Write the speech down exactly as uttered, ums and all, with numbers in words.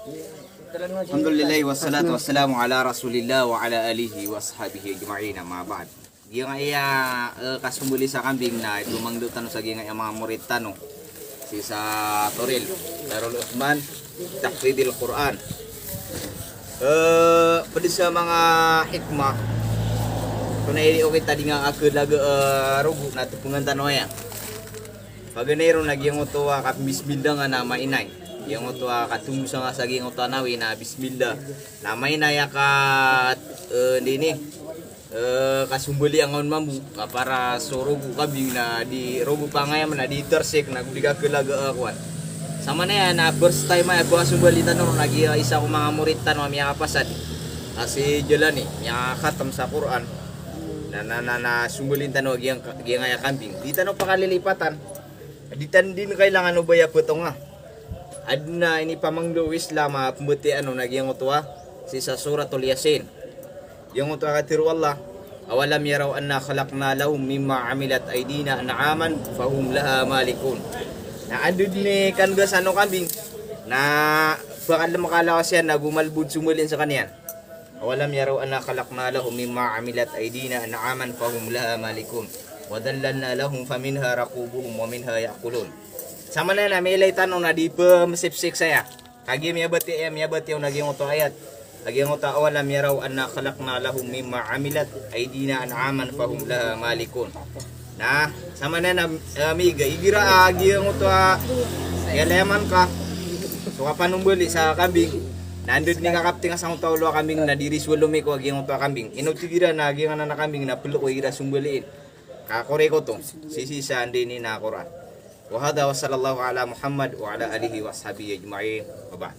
Alhamdulillah, wassalatu wassalamu ala Rasulillah wa ala alihi wa sahbihi ajma'in, amma ba'd. Giyangkaya, eh, kasombali sa kambing na ipmangndao tano sa giyangkaya manga morit tano sii sa Toril, Darul Uthman, Tahfidhil Quran. Eh, pd sa manga hikmah, tonaa i okit a di nga akalaga, eh, rogo na tpngan tano aya. Paganay ron na giyangkoto a kabismillah nga na mainay. Giyangkoto a katombosa nga sa giyangkoto a Nawawi na bismillah. Na mainay a ka, eh, di ini, eh, kasombali angka on mambo, ka para so rogo o kambing na di rogo pangayam na di tarsik na go di kakalaga a kowan. Samanaya na first time aya bo a sombali tano ron na giya isa ko manga morit tano a miyakapasad a si Jalani, miyakakhatam sa Quran. Na, na, na, na sombalin tano a giyang, giyangkaya kambing. Di tano pakalilipatan. Di tano dn kailangan o baya ptonga. Adn a inipamangndao o Islam a pmbatiya on na giyangkoto a sii sa Suratul Yasin. Giyangkoto a katharo o Allah, "Awalam yaraw anna khalaqna lahum mimma amilat aydina an'aman fahum laha malikun." Na anda dn i kanggasan o kambing na pkhalm kalawas iyan na go malbod sombalin skaniyan. "Awalam yaraw anna khalaqna lahum mimma amilat aydina an'aman fahum laha malikun. Wa dhallalna lahum faminha rakubuhum wa minha ya'kulun." Samanaya na miilay tano na di pmsipsik saya. Kagiya miyabatiya, miyabatiya on a giyangkoto a ayat. A giyangkoto a, "Awalam yaraw anna khalaqna lahum mimma amilat aydina an'aman fahum laha malikun." Na, samanaya na, eh, miga, igira a giyangkoto a, ah, iyalayaman ka so kapanombali sa kambing. Na anda dn i kakaptinga sangkoto a olo a kambing na di ri so olo miko a giyangkoto a kambing. Ino tig iran a giyangkanan a kambing na plko igira sombaliin. Ka korek oto, sii sa anda ini na Quran. Wa hadha wa sallallahu ala Muhammad wa ala alihi wa sahbihi ajma'in. Wa ba'd.